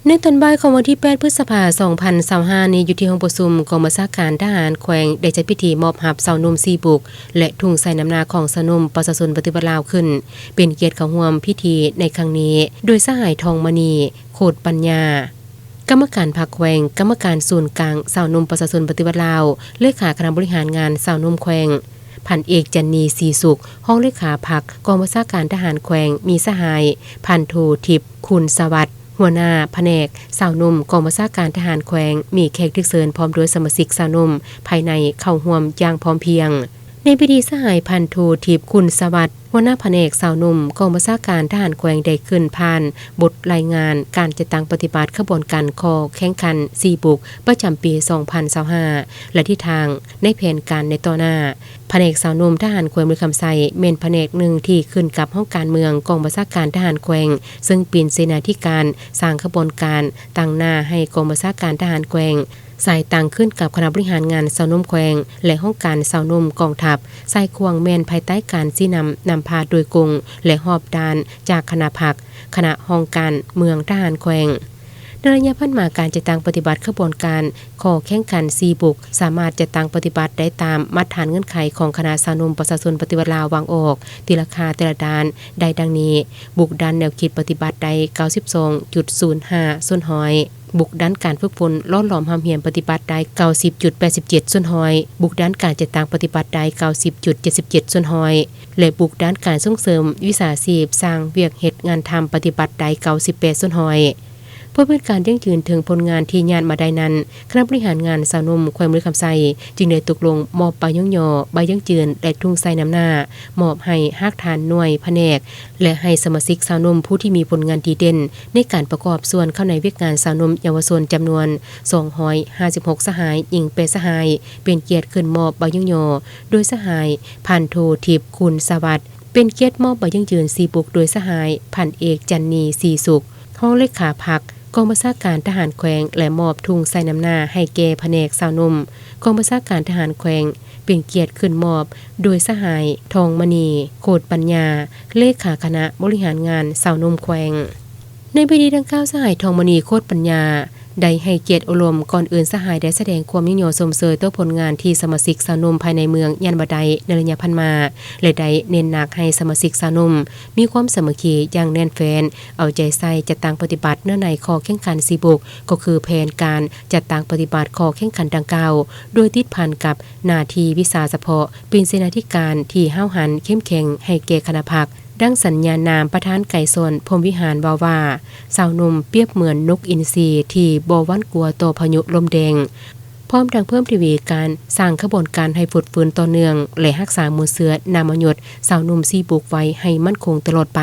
ໃນຕອນບ່າຍຂອງວັນທີແປດ ພຶດສະພາ ສອງພັນຊາວຫ້ານີ້ ຢູ່ທີ່ຫ້ອງປະຊຸມກອງບັນຊາການທະຫານແຂວງ ໄດ້ຈັດພິທີມອບຮັບຊາວໜຸ່ມສີ່ບຸກ ແລະ ທຸງໄຊນ້ຳໜ້າຂອງຊາວໜຸ່ມປະຊາຊົນປະຕິວັດລາວຂຶ້ນ ເປັນກຽດເຂົ້າຮ່ວມພິທີໃນຄັ້ງນີ້ ໂດຍສະຫາຍ ທອງມະນີ ໂຄດປັນຍາ ກຳມະການພັກແຂວງ, ກຳມະການສູນກາງຊາວໜຸ່ມປະຊາຊົນປະຕິວັດລາວ, ເລຂາຄະນະບໍລິຫານງານຊາວໜຸ່ມແຂວງ, ພັນເອກ ຈັນນີ ສີສຸກ ຮອງເລຂາພັກກອງບັນຊາການທະຫານແຂວງ, ມີສະຫາຍ ພັນໂທ ທິບ ຄຸນສະຫວັດ ຫົວໜ້າພະແນກຊາວໜຸ່ມກອງບັນຊາການທະຫານແຂວງ, ມີແຂກຖືກເຊີນພ້ອມດ້ວຍສະມາຊິກຊາວໜຸ່ມພາຍໃນເຂົ້າຮ່ວມຢ່າງພ້ອມພຽງ. ໃນພິທີ ສະຫາຍ ພັນໂທ ທິບ ຄຸນສະຫວັດ ຫົວໜ້າພະແນກຊາວໜຸ່ມກອງບັນຊາການທະຫານແຂວງ ໄດ້ຂຶ້ນຜ່ານບົດລາຍງານການຈັດຕັ້ງປະຕິບັດຂະບວນການຂໍ້ແຂ່ງຂັນສີ່ບຸກ ປະຈຳປີສອງພັນຊາວຫ້າ ແລະ ທິດທາງໃນແຜນການໃນຕໍ່ໜ້າ. ພະແນກຊາວໜຸ່ມທະຫານແຂວງບໍລິຄຳໄຊ ແມ່ນພະແນກໜຶ່ງທີ່ຂຶ້ນກັບຫ້ອງການເມືອງກອງບັນຊາການທະຫານແຂວງ, ເຊິ່ງເປັນເສນາທິການສ້າງຂະບວນການ, ຕາງໜ້າໃຫ້ກອງບັນຊາການທະຫານແຂວງ, ສາຍຕາງຂຶ້ນກັບຄະນະບໍລິຫານງານຊາວໜຸ່ມແຂວງ ແລະ ຫ້ອງການຊາວໜຸ່ມກອງທັບ, ສາຍຂວາງແມ່ນພາຍໃຕ້ການຊີ້ນຳນຳພາໂດຍກົງ ແລະ ຮອບດ້ານຈາກຄະນະພັກ, ຄະນະຫ້ອງການເມືອງທະຫານແຂວງ. ໃນໄລຍະຜ່ານມາ, ການຈັດຕັ້ງປະຕິບັດຂະບວນການຂໍ້ແຂ່ງຂັນສີ່ບຸກ ສາມາດຈັດຕັ້ງປະຕິບັດໄດ້ຕາມມາດຖານເງື່ອນໄຂຂອງຄະນະຊາວໜຸ່ມປະຊາຊົນປະຕິວັດລາວວາງອອກ ແຕ່ລະຄ່າແຕ່ລະດ້ານໄດ້ດັ່ງນີ້: ບຸກດ້ານແນວຄິດປະຕິບັດໄດ້ເກົ້າສິບສອງຈຸດສູນຫ້າສ່ວນຮ້ອຍ, ບຸກດ້ານການຝຶກຝົນຫຼໍ່ຫຼອມຮ່ຳຮຽນປະຕິບັດໄດ້ເກົ້າສິບຈຸດແປດສິບເຈັດສ່ວນຮ້ອຍ, ບຸກດ້ານການຈັດຕັ້ງປະຕິບັດໄດ້ເກົ້າສິບຈຸດເຈັດສິບເຈັດສ່ວນຮ້ອຍ ແລະ ບຸກດ້ານການສົ່ງເສີມວິຊາຊີບ, ສ້າງວຽກເຮັດງານທຳປະຕິບັດໄດ້ເກົ້າສິບແປດສ່ວນຮ້ອຍ. ເພື່ອເປັນການຢັ້ງຢືນເຖິງຜົນງານທີ່ຍາດມາໄດ້ນັ້ນ, ຄະນະບໍລິຫານງານຊາວໜຸ່ມແຂວງບໍລິຄຳໄຊ ຈຶ່ງໄດ້ຕົກລົງມອບໃບຍ້ອງຍໍ, ໃບຢັ້ງຢືນ ແລະ ທຸງໄຊນ້ຳໜ້າ ມອບໃຫ້ຮາກຖານໜ່ວຍພະແນກ ແລະ ໃຫ້ສະມາຊິກຊາວໜຸ່ມຜູ້ທີ່ມີຜົນງານດີເດັ່ນໃນການປະກອບສ່ວນເຂົ້າໃນວຽກງານຊາວໜຸ່ມເຍົາວະຊົນຈຳນວນສອງຮ້ອຍຫ້າສິບຫົກສະຫາຍ, ຍິງແປດສະຫາຍ, ເປັນກຽດຂຶ້ນມອບໃບຍ້ອງຍໍໂດຍສະຫາຍ ພັນໂທ ທິບ ຄູນສະຫວັດ, ເປັນກຽດມອບໃບຢັ້ງຢືນສີ່ປຸກໂດຍສະຫາຍ ພັນເອກ ຈັນນີ ສີສຸກ ຮອງເລຂາພັກກອງບັນຊາການທະຫານແຂວງ ແລະ ມອບທຸງໄຊນ້ຳໜ້າໃຫ້ແກ່ພະແນກຊາວໜຸ່ມກອງບັນຊາການທະຫານແຂວງ, ເປັນກຽດຂຶ້ນມອບໂດຍສະຫາຍ ທອງມະນີ ໂຄດປັນຍາ ເລຂາຄະນະບໍລິຫານງານຊາວໜຸ່ມແຂວງ. ໃນພິທີດັ່ງກ່າວ, ສະຫາຍ ທອງມະນີ ໂຄດປັນຍາ ໄດ້ໃຫ້ກຽດໂອ້ລົມ. ກ່ອນອື່ນ, ສະຫາຍໄດ້ສະແດງຄວາມຍິນຍອມຊົມເຊີຍຕໍ່ຜົນງານທີ່ສະມາຊິກຊາວໜຸ່ມພາຍໃນເມືອງຍານມາໄດ້ໃນໄລຍະຜ່ານມາ ແລະ ໄດ້ເນັ້ນໜັກໃຫ້ສະມາຊິກຊາວໜຸ່ມມີຄວາມສາມັກຄີຢ່າງແໜ້ນແຟ້ນ, ເອົາໃຈໃສ່ຈັດຕັ້ງປະຕິບັດເນື້ອໃນຂໍ້ແຂ່ງຂັນສີ່ບຸກ, ກໍຄືແຜນການຈັດຕັ້ງປະຕິບັດຂໍ້ແຂ່ງຂັນດັ່ງກ່າວ, ໂດຍຕິດພັນກັບໜ້າທີ່ວິຊາສະເພາະ, ເປັນເສນາທິການທີ່ຫ້າວຫັນເຂັ້ມແຂງໃຫ້ແກ່ຄະນະພັກ. ດັ່ງສັນຍານາມປະທານໄກສອນ ພົມວິຫານ ເວົ້າວ່າ, ຊາວໜຸ່ມປຽບເໝືອນນົກອິນຊີທີ່ບໍ່ຫວັ່ນກົວຕໍ່ພາຍຸລົມແດງ, ພ້ອມທັງເພີ່ມທະວີການສ້າງຂະບວນການໃຫ້ຟົດຟື້ນຕໍ່ເນື່ອງ ແລະ ຮັກສາມູນເຊື້ອນາມມະຍົດຊາວໜຸ່ມສີ່ບຸກໄວ້ໃຫ້ໝັ້ນຄົງຕະຫຼອດໄປ.